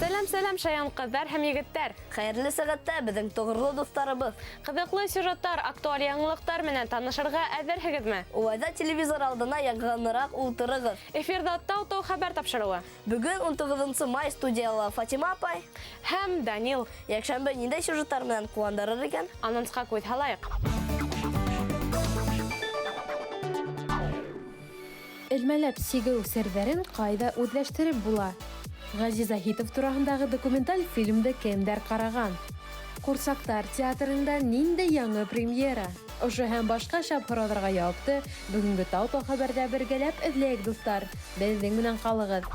Сәләм, сәләм, шаян ҡыҙҙар һәм егеттәр! Хәйерле сәғәттә, беҙҙең тоғроло дуҫтарыбыҙ! Ҡыҙыҡлы сюжеттар, актуаль яңылыҡтар менән танышырға әҙерһегеҙме? Улайҙа телевизор алдына яҡыныраҡ ултырығыҙ. Эфирҙа Тау-тау хәбәр тапшырыуы. Бөгөн 19 май, студияла Фатима апай һәм Данил. Йәкшәмбе ниндәй сюжеттар менән ҡыуандырыр икән? Анонсҡа күҙ һалайыҡ. Элмәләп сигеү серҙәрен ҡайҙа үҙләштереп була? Ғәзиз Заһитов тураһындағы документаль фильмды кемдәр ҡараған? Ҡурсаҡтар театрында ниндәй яңы премьера? Ошо һәм башҡа шәп һорауҙарға яуапты бөгөнгө Тау-тау хәбәрҙә бергәләп эҙләйек, дуҫтар. Беҙҙең менән ҡалығыҙ.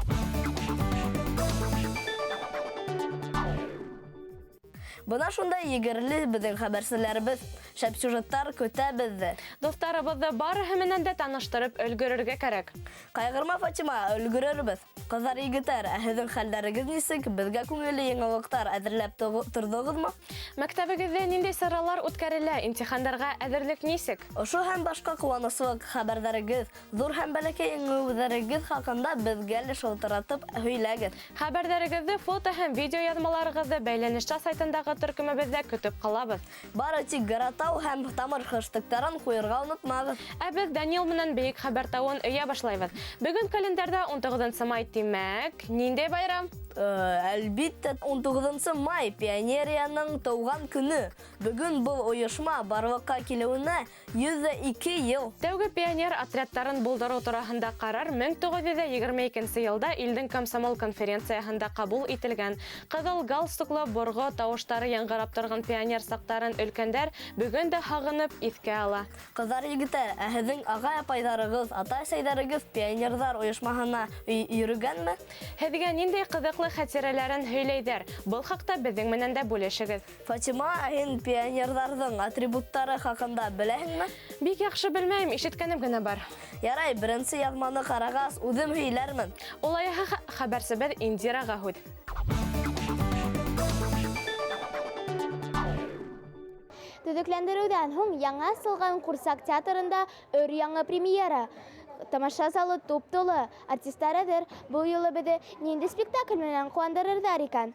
Бына шундай егерле беҙҙең хәбәрселәребеҙ. Шәп сюжеттар көтә беҙҙе. Дуҫтарыбыҙҙы барыһы менән дә таныштырып өлгөрөргә кәрәк. Ҡайғырма, Фатима, өлгөрөрбөҙ. Ҡыҙҙар, егеттәр, ә һеҙҙең хәлдәрегеҙ нисек? Беҙгә күңелле яңылыҡтар әҙерләп торҙоғоҙмо? Мәктәбегеҙҙә ниндәй саралар үткәрелә? Имтихандарға әҙерлек нисек? Ошо һәм башҡа ҡыуаныслы хәбәрҙәрегеҙ, ҙур һәм бәләкәй еңеүҙәрегеҙ хаҡында беҙгә лә шылтыратып һөйләгеҙ. Хәбәрҙәрегеҙҙе, фото һәм видео яҙмаларығыҙҙы бәйләнештә сайтындағы төркөмөбөҙҙә көтөп ҡалабыҙ. Бары тик Гаратау һәм Тамыр хэштегтарын ҡуйырға онотмағыҙ. Ә беҙ Данил менән бейек хәбәр тауын өйә башлайбыҙ. Бөгөн календарҙа 19 май, тимәк, ниндәй байрам? Әлбиттә, 19 май пионерияның тыуған көнө. Бөгөн был ойошма барлыҡҡа килеүенә 102 йыл. Тәүге пионер отрядтарын булдырыу тураһында ҡарар 1922 йылда илдең комсомол конференцияһында ҡабул ителгән. Ҡыҙыл галстуклы борғо тауыштары яңғырап торған пионер саҡтарын өлкәндәр бөгөн дә һағынып иҫкә ала. Ҡыҙҙар, егеттәр, ә һеҙҙең ағай-апайҙарығыҙ, атай-әсәйҙәрегеҙ пионерҙар ойошмаһына йөрөгәнме? Һеҙгә ниндәй ҡыҙыҡлы хәтирәләрен һөйләйҙәр? Был хаҡта беҙҙең менән дә бүлешегеҙ. Фатима, ә һин пионерҙарҙың атрибуттары хаҡында беләһеңме? Бик яҡшы белмәйем, ишеткәнем генә бар. Ярай, беренсе яҙманы ҡарағас, үҙем һөйләрмен. Улайһа, хәбәрсебеҙ Индираға һүҙ. Төҙөкләндереүҙән һуң яңы асылған Ҡурсаҡ театрында өр-яңы премьера. Тамаша залы туп-тулы, артистар әҙер. Был юлы беҙҙе ниндәй спектакль менән ҡыуандырырҙар икән?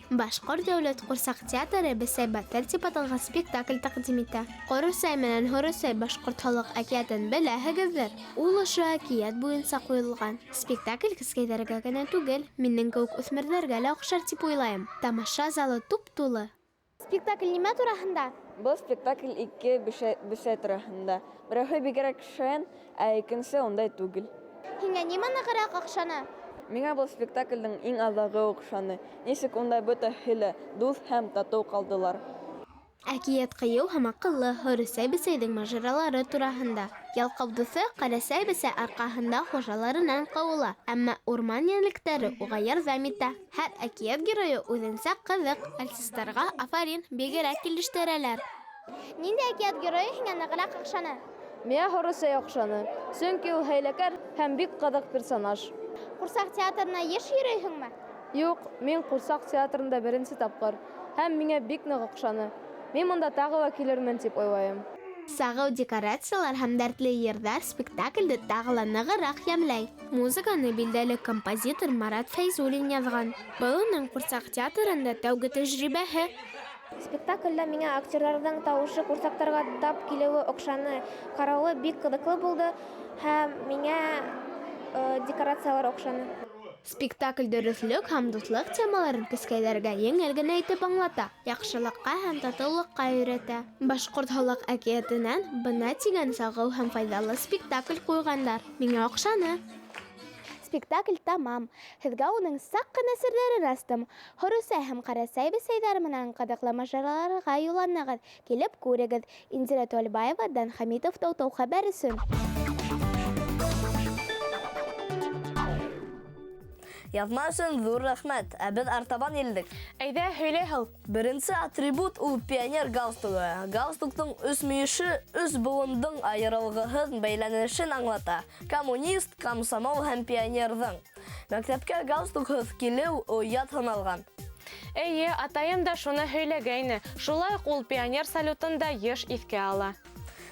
Башҡорт дәүләт ҡурсаҡ театры Бесәй батыр тип аталған спектакль тәҡдим итә. Ҡоросай менән Һоросай башҡорт халыҡ әкиәтен беләһегеҙҙер. Ул ошо әкиәт буйынса ҡуйылған. Спектакль кескәйҙәргә генә түгел, минең кеүек үҫмерҙәргә лә оҡшар тип уйлайым. Тамаша залы туп-тулы. Спектакль нимә тураһында? Был спектакль ике бесәй тураһында. Берәүһе бигерәк шаян, ә икенсе ундай түгел. Һиңә нимә нығыраҡ оҡшаны? Миңә был спектаклдең иң аҙағы оҡшаны. Нисек унда бөтәһе лә дуҫ һәм татыу ҡалдылар. Әкиәт ҡыйыу һәм аҡыллы Һоросәй бесәйҙең мажаралары тураһында. Ялҡау дуҫы Ҡәрәсәй бесәй арҡаһында хужаларынан ҡыуыла, әммә урман йәнлектәре уға ярҙам итә. Һәр әкиәт геройы үҙенсә ҡыҙыҡ, артистарға афарин, бигерәк килештерәләр. Ниндәй әкиәт геройы һиңә нығыраҡ оҡшаны? Миңә Һоросәй оҡшаны, сөнки ул хәйләкәр һәм бик ҡыҙыҡ персонаж. Ҡурсаҡ театрына йыш йөрөйһөңмө? Юҡ, мин ҡурсаҡ театрында беренсе тапҡыр һәм миңә бик ныҡ оҡшаны. Мин бында тағы ла килермен тип уйлайым. Сағыу декорациялар һәм дәртле йырҙар спектаклде тағы ла нығыраҡ йәмләй. Музыканы билдәле композитор Марат Фәйзуллин яҙған. Был уның ҡурсаҡ театрында тәүге тәжрибәһе. Спектаклдә миңә актерҙарҙың тауышы ҡурсаҡтарға тап килеүе оҡшаны. Ҡарауы бик ҡыҙыҡлы булды һәм миңә декорациялар оҡшаны. Спектакль дөрөҫлөк һәм дуҫлыҡ темаларын кескәйҙәргә еңел генә итеп аңлата, яҡшылыҡҡа һәм татыулыҡҡа өйрәтә. Башҡорт халыҡ әкиәтенән бына тигән сағыу һәм файҙалы спектакль ҡуйғандар. Миңә оҡшаны. Спектакль тамам. Һеҙгә уның саҡ ҡына серҙәрен астым. Һоросәй һәм Ҡәрәсәй бесәйҙәр менән ҡыҙыҡлы мажараларға юлланығыҙ. Килеп күрегеҙ. Индира Толбаева, Дан Хәмитов, Тау-тау хәбәр өсөн. Яҙма өсөн ҙур рәхмәт, ә беҙ артабан елдек. Әйҙә, һөйлә һал. Беренсе атрибут ул пионер галстугы. Галстуктың өс мөйөшө өс быуындың айырылғыһыҙ бәйләнешен аңлата. Коммунист, комсомол һәм пионерҙың. Мәктәпкә галстукһыҙ килеү оят һаналған. Эйе, атайым да шуны һөйләгәйне. Шулай уҡ ул пионер салютын да йыш иҫкә ала.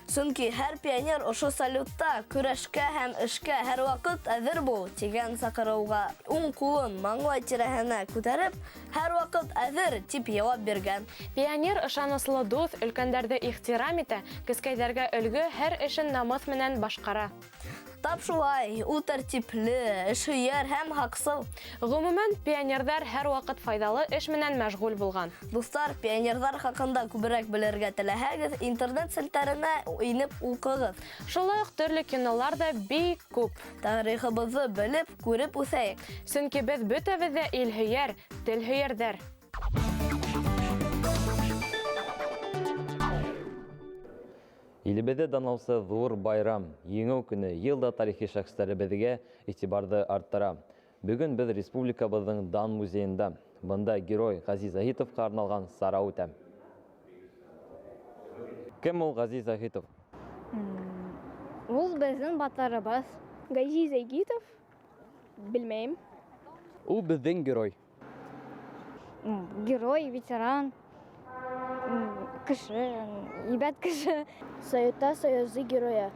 Сөнки һәр пионер ошо салютта көрәшкә һәм эшкә һәр ваҡыт әҙер бул тигән саҡырыуға уң ҡулын маңлай тирәһенә күтәреп, һәр ваҡыт әҙер тип яуап биргән. Пионер ышаныслы дуҫ, өлкәндәрҙе ихтирам итә, кескәйҙәргә өлгө, һәр эшен намыҫ менән башҡара. Тап шулай, ул тәртипле, эшһөйәр һәм һаҡсыл. Ғөмүмән, пионерҙар һәр ваҡыт файҙалы эш менән мәшғүл булған. Дуҫтар, пионерҙар хаҡында күберәк белергә теләһәгеҙ, интернет селтәренә инеп уҡығыҙ. Шулай уҡ төрлө кинолар ҙа бик күп. Тарихыбыҙҙы белеп, күреп үҫәйек. Сөнки беҙ бөтәбеҙ ҙә илһөйәр, телһөйәрҙәр. Илебеҙҙе данлаусы ҙур байрам, Еңеү көнө йыл да тарихи шәхестәребеҙгә иғтибарҙы арттыра. Бөгөн беҙ республикабыҙҙың дан музейында. Бында герой Ғәзиз Заһитовҡа арналған сара үтә. Кем ул Ғәзиз Заһитов? Ул беҙҙең батырыбыҙ. Ғәзиз Заһитов? Белмәйем. Ул беҙҙең герой. Герой, ветеран, кеше, ибәт кеше. Советтар Союзы геройы.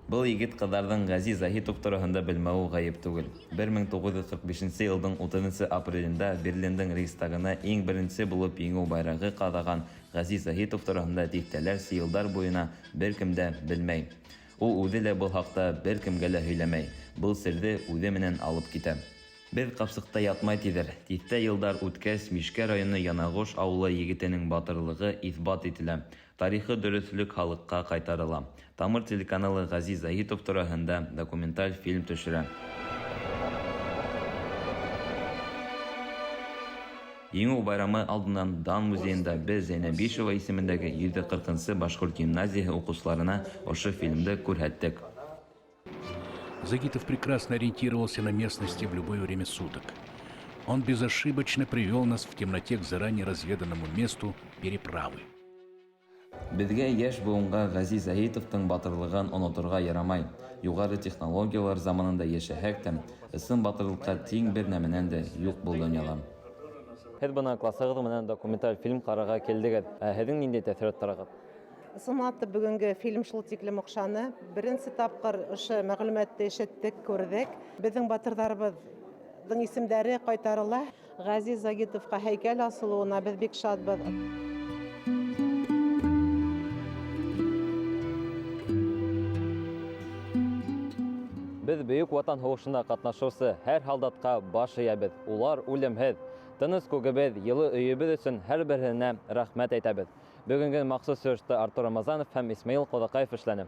Был егет ҡыҙҙарҙың Ғәзиз Заһитов тураһында белмәүе ғәйеп түгел. 1945 йылдың 30 апрелендә Берлиндең Рейхстагына иң беренсе булып еңеү байрағы ҡаҙаған Ғәзиз Заһитов тураһында тиҫтәләрсә йылдар буйына бер кем дә белмәй. Ул үҙе лә был хаҡта бер кемгә лә һөйләмәй. Был серҙе үҙе менән алып китә. Беҙ ҡапсыҡта ятмай тиҙәр. Тиҫтә йылдар үткәс, Мишкә районы Янағош ауылы егетенең батырлығы иҫбат ителә. Тарихы дөрөҫлөк халыҡҡа ҡайтарыла. Тамыр телеканалы Ғәзиз Заһитов тураһында документаль фильм төшөрә. Еңеү байрамы алдынан Дан музейында беҙ Зәйнәбишева исемендәге 140-нсы башҡорт гимназияһы уҡыусыларына ошо фильмды күрһәттек. Загитов прекрасно ориентировался на местности в любое время суток. Он безошибочно привел нас в темноте к заранее разведанному месту переправы. Беҙгә йәш быуынға Ғәзиз Заһитовтың батырлығын оноторға ярамай. Юғары технологиялар заманында йәшәһәк тә, ысын батырлыҡҡа тиң бер нәмәнән дә юҡ был донъяла. Һеҙ бына классығыҙ менән документаль фильм ҡарарға килдегеҙ. Ә һеҙҙең ниндәй тәьҫораттарығыҙ? Ысынлап та бөгөнгө фильм шул тиклем оҡшаны. Беренсе тапҡыр ошо мәғлүмәтте ишеттек, күрҙек. Беҙҙең батырҙарыбыҙҙың исемдәре ҡайтарыла. Ғәзиз Загитовҡа һәйкәл асылыуына беҙ бик шатбыҙ. Беҙ Бөйөк Ватан һуғышында ҡатнашыусы һәр һалдатҡа баш эйәбеҙ. Улар үлемһеҙ. Тыныс күгебеҙ, йылы өйөбөҙ өсөн һәр береһенә рәхмәт әйтәбеҙ. Бөгөнгө махсус сюжетты Артур Рамазанов һәм Исмаил Ҡоҙаҡаев эшләне.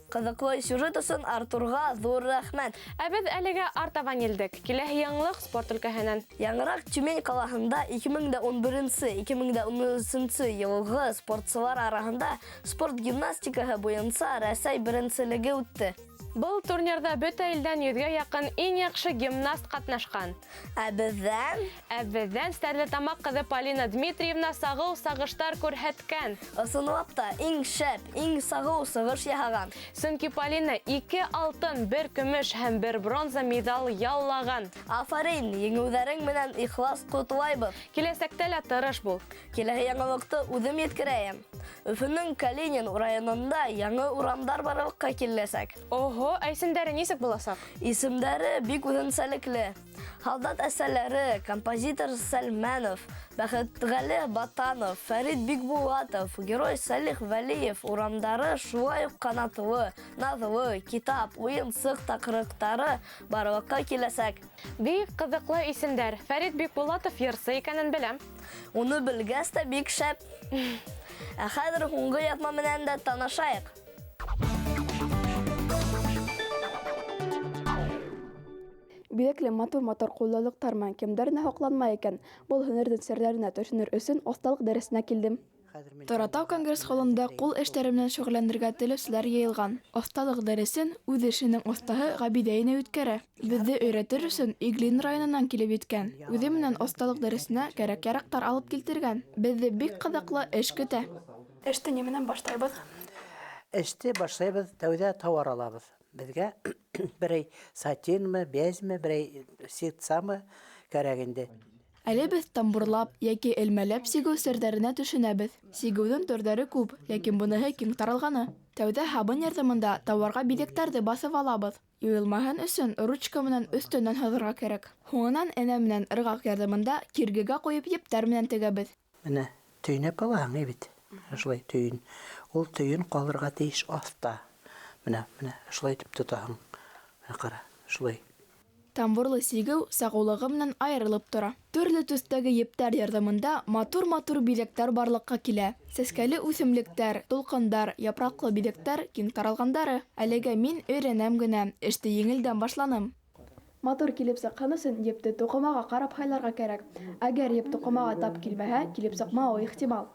Ҡыҙыҡлы сюжет өсөн Артурға ҙур рәхмәт. Ә беҙ әлегә артабан елдек. Киләһе яңылыҡ спорт өлкәһенән. Яңыраҡ Тюмень ҡалаһында 2011-2013 йылғы спортсылар араһында спорт гимнастикаһы буйынса Рәсәй беренселеге үтте. Был турнирҙа бөтә илдән 100-гә яҡын иң яҡшы гимнаст ҡатнашҡан. Ә беҙҙән? Ә беҙҙән Стәрлетамаҡ ҡыҙы Полина Дмитриевна сағыу сағыштар күрһәткән. Ысынлап та иң шәп, иң сағыу сығыш яһаған. Сөнки Полина 2 алтын, 1 көмөш һәм 1 бронза медаль яулаған. Афарин, еңеүҙәрең менән ихлас ҡотлайбыҙ. Киләсәктә лә тырыш бул. Киләһе яңылыҡты үҙем еткерәйем. Өфөнөң Калинин районында яңы урамдар барлыҡҡа киләсәк. Ого, ә исемдәре нисек буласаҡ? Исемдәре бик үҙенсәлекле. Һалдат әсәләре, композитор Сәлмәнов, Бәхетғәле Батанов, Фәрит Бикбулатов, герой Сәлих Вәлиев урамдары шулай уҡ ҡанатлы, наҙлы, китап, уйынсыҡ таҡрыҡтары барлыҡҡа киләсәк. Бик ҡыҙыҡлы исемдәр. Фәрит Бикбулатов йырсы икәнен беләм. Уны белгәс тә бик шәп. Ә хәҙер һуңғы яҙма менән дә танышайыҡ. Биҙәкле матур-матур ҡулъяулыҡтар менән кемдәр генә һоҡланмай икән? Был һөнәрҙең серҙәренә төшөнөр өсөн оҫталыҡ дәресенә килдем. Торатау конгресс-холында ҡул эштәре менән шөғөлләнергә теләүселәр йыйылған. Оҫталыҡ дәресен үҙ эшенең оҫтаһы Ғәбиҙә инәй үткәрә. Беҙҙе өйрәтер өсөн Иглин районынан килеп еткән. Үҙе менән оҫталыҡ дәресенә кәрәк-яраҡтар алып килтергән. Беҙҙе бик ҡыҙыҡлы эш көтә. Эште ни менән башлайбыҙ? Эште башлайбыҙ, тәүҙә тауар алабыҙ. Беҙгә берәй сатинмы, безме, берәй ситсамы кәрәк инде. Әле беҙ тамбурлап йәки элмәләп сигеү серҙәренә төшөнәбеҙ. Сигеүҙең төрҙәре күп, ләкин быныһы киң таралғаны. Тәүҙә һабын ярҙамында тауарға биҙәктәрҙе баҫып алабыҙ. Юйылмаһын өсөн ручка менән өҫтөнән һыҙырға кәрәк. Һуңынан энә менән ырғаҡ ярҙамында киргегә ҡуйып ептәр менән тегәбеҙ. Менә төйнәп алаһың бит. Шулай төйөн. Ул төйөн ҡалырға тейеш аҫта. Менә, менә шулай итеп тотаһың. Менә ҡара, шулай. Тамбурлы сигеү сағыулығы менән айырылып тора. Төрлө төҫтәге ептәр ярҙамында матур-матур биҙәктәр барлыҡҡа килә. Сәскәле үҫемлектәр, тулҡындар, япраҡлы биҙәктәр киң таралғандары. Әлегә мин өйрәнәм генә, эште еңелдән башланым. Матур килеп сыҡһын өсөн епте туҡымаға ҡарап һайларға кәрәк. Әгәр еп туҡымаға тап килмәһә, килеп сыҡмауы ихтимал.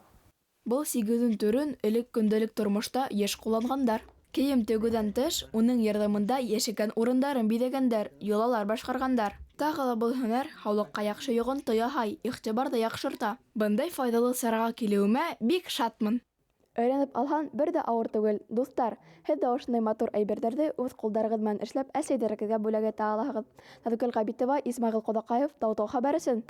Был сигеүҙең төрөн элек көндәлек тормошта йыш ҡулланғандар. Кейем тегеүҙән тыш, уның ярҙамында йәшәгән урындарын биҙәгәндәр, йолалар башҡарғандар. Тағы ла был һөнәр һаулыҡҡа яҡшы йоғонто яһай, иғтибарҙы яҡшырта. Бындай файҙалы сараға килеүемә бик шатмын. Өйрәнеп алһаң, бер ҙә ауыр түгел. Дуҫтар, һеҙ ҙә ошондай матур әйберҙәрҙе үҙ ҡулдарығыҙ менән эшләп әсәйҙәрегеҙгә бүләк итә алаһығыҙ. Наҙгөл Ғәбитова, Исмәғил Ҡоҙаҡаев, Тау-Тау хәбәр өсөн.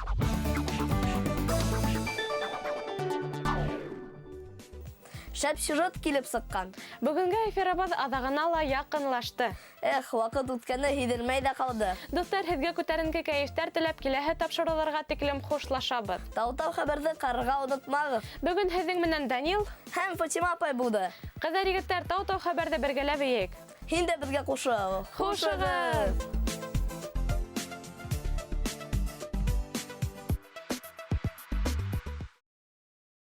Шәп сюжет килеп сыҡҡан. Бөгөнгө эфирыбыҙ аҙағына ла яҡынлашты. Эх, ваҡыт үткәне һиҙелмәй ҙә ҡалды. Дуҫтар, һеҙгә күтәренке кәйефтәр теләп, киләһе тапшырыуҙарға тиклем хушлашабыҙ. Тау-Тау хәбәрҙе ҡарарға онотмағыҙ. Бөгөн һеҙҙең менән Данил һәм Фатима апай булды. Ҡыҙҙар, егеттәр, Тау-Тау хәбәрҙе бергәләп өйәйек. Һин дә беҙгә ҡушыл. Хушығыҙ!